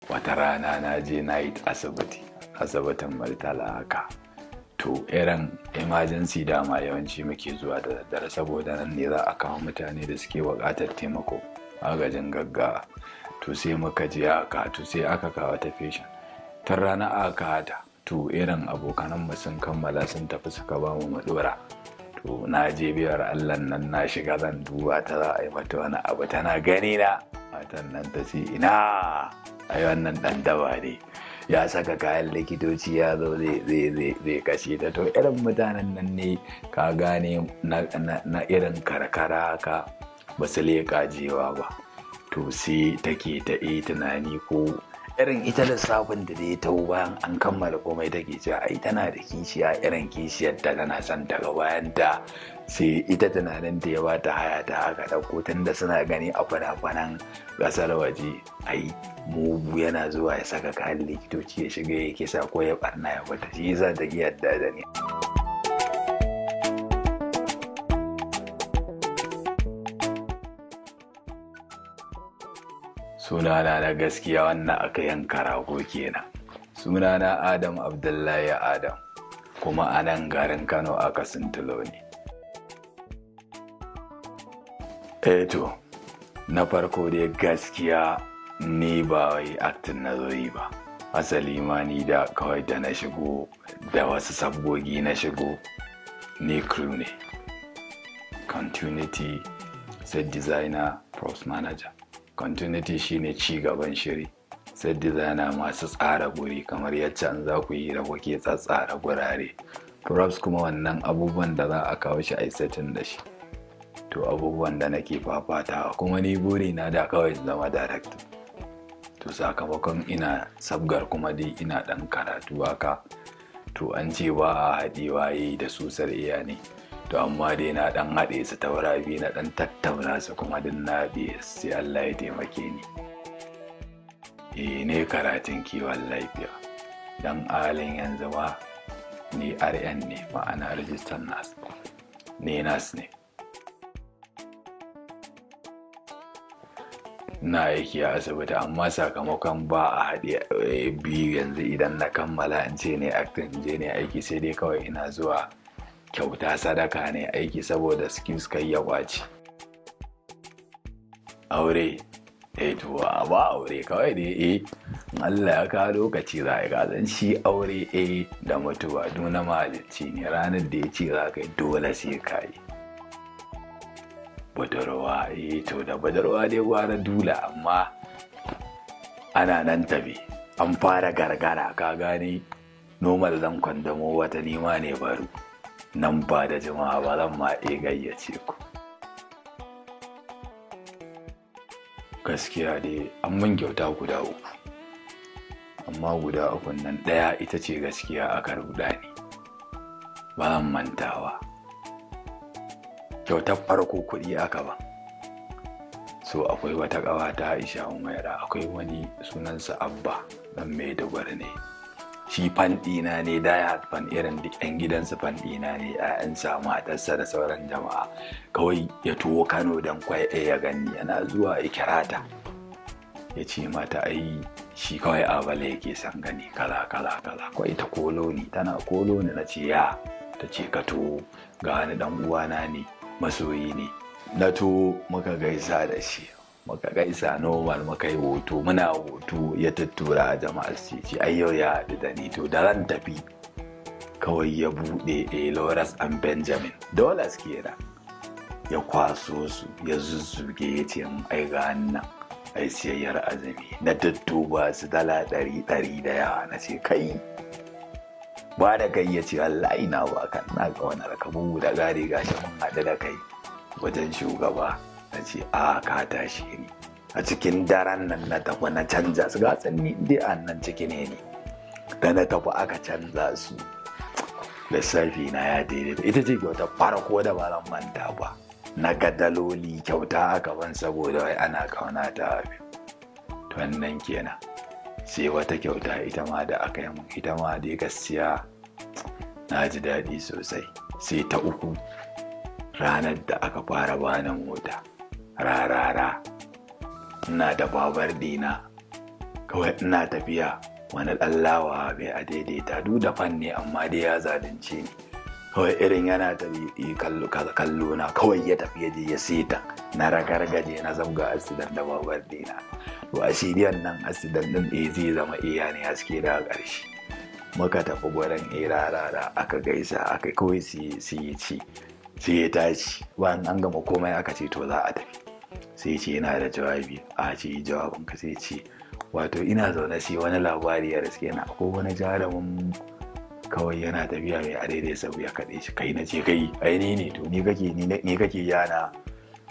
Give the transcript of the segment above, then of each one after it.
Wata rana na je night asibiti, asibitin Murtala haka. To irin emergency dama yawanci muke zuwa da daddare saboda nan ne za a kawo mutane da suke buƙatar taimako, agajin gaggawa. To sai muka je haka, to sai aka kawo ta patient. Tun rana aka kawo ta, to irin abokananmu sun kammala sun tafi suka ba mu mu ɗora. To na je biyar Allah nan na shiga zan duba ta za a yi mata wani abu, tana gani na. Matan nan ta ce ina ai wannan ɗan daba ne, ya saka kayan likitoci ya zo zai kashe ta. To irin mutanen nan ne ka gane na irin karkara haka ba su leƙa jewa ba. To sai take ta yi tunani ko irin ita lissafin da dai ta bayan an kammala komai take cewa ai tana da kishiya, irin kishiyar ta tana son ta ga bayan ta. Sai ita tunanin ta ya bata haya ta haka ɗauko, tunda suna gani a fina-finan ƙasar waje ai mugu yana zuwa ya saka kayan likitoci ya shiga ya kisa ko ya ɓarna ya fita. Shi yasa ta ƙi yarda da ni. Sunana na gaskiya wannan aka yanka rago kenan. Sunana Adam Abdullahi Adam, kuma a nan garin Kano aka sintulo ni. Eh to, na farko dai gaskiya ni ba wai acting na zo yi ba. Asali ma ni da kawai da na shigo da wasu sabgogi na shigo, ni crew ne. Continuity, set designer, props manager. Continuity shine ci gaban shiri. Set designer masu tsara guri kamar yacce an za ku yi da kuke tsatsara gurare. Props kuma wannan abubuwan da za a kawo shi a yi setting da shi. To abubuwan da nake fafatawa, kuma ni buri na da kawai in zama director. To sakamakon ina sabgar kuma dai ina ɗan karatu haka. To an ce ba a haɗewa yi da susar iya ne. To amma dai na ɗan haɗe su taura biyu, na ɗan tattauna su kuma duk na biye sai Allah ya taimake ni. Eh, ne karatun kiwon lafiya. Dan halin yanzu ma ni RN ne, ma'ana registered nurse. Ni nurse ne. Na aiki a asibiti amma sakamakon ba a haɗe biyu yanzu idan na kammala in ce ne acting in je ne aiki, sai dai kawai ina zuwa kyauta sadaka ne aiki saboda skills kai ya ƙwace. Aure, eh to ba aure kawai dai eh Allah ya kawo lokaci za a yi kasan shi aure eh da mutuwa duk na mahalicci ne, ranar da ya ce za ka yi dole sai ka yi. Budurwa, eh to da budurwa dai gwara dula, amma ana nan tafe an fara gargara ka gane normal zan kwandamo wata nima ne baro nan ba da jimawa ba zan ma iya gayyace ku. Gaskiya dai an mun kyauta guda uku, amma guda ukun nan ɗaya ita ce gaskiya aka ruɗa ni, ba zan mantawa. Kyautar farko kuɗi aka ba. So akwai wata ƙawa ta Aisha Umaira, akwai wani sunansa Abba ɗan Maiduguri ne. Shi fan ɗina ne, die hard fan, irin duk 'yan gidansu fan ɗina ne, 'ya'yansa, matarsa da sauran jama'a. Kawai ya tuwo Kano don kwai ya gani, yana zuwa ya kira ta. Ya ce mata ai shi kawai Abale yake son gani kaza kaza kaza. Kawai ta kolo ni, tana kolo ni, na ce ya, ta ce ka tuwo ga wani ɗan uwana ne, masoyi ne. Na tuwo muka gaisa da shi, muka gaisa normal, muka yi hoto, muna hoto ya tuttura a jama'ar su ce ai yau ya haɗu da ni. To da ran tafi kawai ya buɗe a Loras and Benjamin dollars kenan, ya kwaso su ya zuzzuge ya ce mun ai ga nan ai siyayyar azumi. Na tuttuba su dala ɗari ɗari da yawa, na ce kai ba da kai, ya ce wallahi na ba ka, na ga wani rakabu da gari gashi mun haɗu da kai wajen shugaba. Na ce a ka tashi ni a cikin daren nan na tafi na canza su, ga tsanni dai a nan ciki ne ni da na tafi aka canza su, lissafi na ya daidaita. Ita ce kyauta farko da ba zan manta ba, na ga daloli kyauta aka ban saboda wai ana kauna ta biyu. To wannan kenan. Sai wata kyauta ita ma da aka yi mun, ita ma dai gaskiya na ji daɗi sosai. Sai ta uku, ranar da aka fara bani mota rarara, ina da babar dina Kawai ina tafiya, wani ɗan lawa bai a daidaita duk da fan ne, amma dai ya zalunce ni. Kawai irin yana tafi kallo na, kawai ya tafi ya je ya seta, na ragargaje, na zabga accident da babar dina. To a shiriyan nan accident din eh zai zama iya ne haske. Daga ƙarshe muka tafi gurin rara, aka gaisa, aka kawai su yi ci, sai ya tashi. Bayan an gama komai, aka ce to za a tafi, sai ce yana da jawabi. A ce jawabin ka? Sai ce wato ina zaune sai wani labari ya riske na, ko wani jarumin kawai yana tafiya, mai adaidai sau ya kaɗe shi. Kai, na ce kai, ai ni ne. To ni kake, ni kake yana.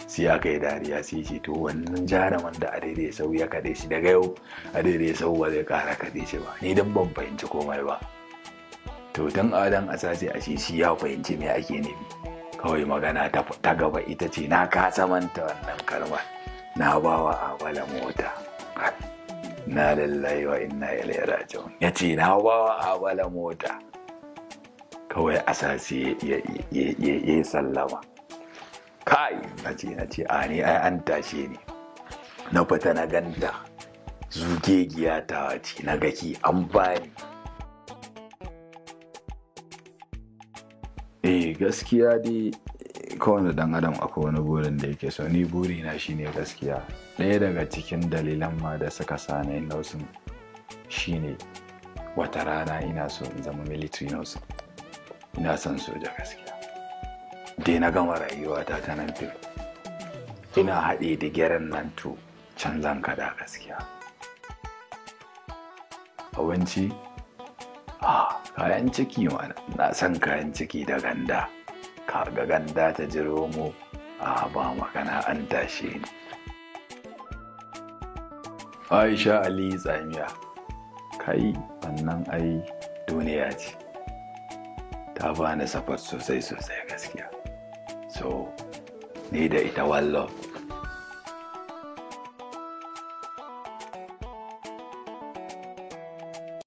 Sai aka yi dariya. Sai ce to wannan jaruman da adaidai sau ya kaɗe shi, daga yau adaidai sau ba zai ƙara kaɗe shi ba. Ni dan ban fahimci komai ba. To tun adan asasi a shi ya fahimci me ake nufi. Kawai magana ta gaba ita ce na kasa manta wannan kalmar, na bawa Abala mota. Na lillahi wa inna ilaihi raji'un. Ya ce na bawa Abala mota. Kawai asasi ya yi sallama. Kai, na ce a ni ai an tashe ni. Na fita, na ganta zugegiya ta ce, na gaki an bani. Eh, gaskiya dai kowane dan adam akwai wani burin da yake so. Ni burina shine, gaskiya, ɗaya daga cikin dalilan ma da suka sa na yin nursing shine wata rana ina so in zama military nurse. Ina son soja gaskiya. Dai na gama rayuwata ta nan fim, ina haɗe da gyaran nan, to can zan kaɗa gaskiya. Abinci, kayan ciki mana, na son kayan ciki da ganda. Kaga ganda ta jiro mu, a ba magana, an tashe ni. Aisha Ali Tsamiya, kai, wannan ai duniya ce. Ta bani support sosai sosai gaskiya. So ni da ita wallo.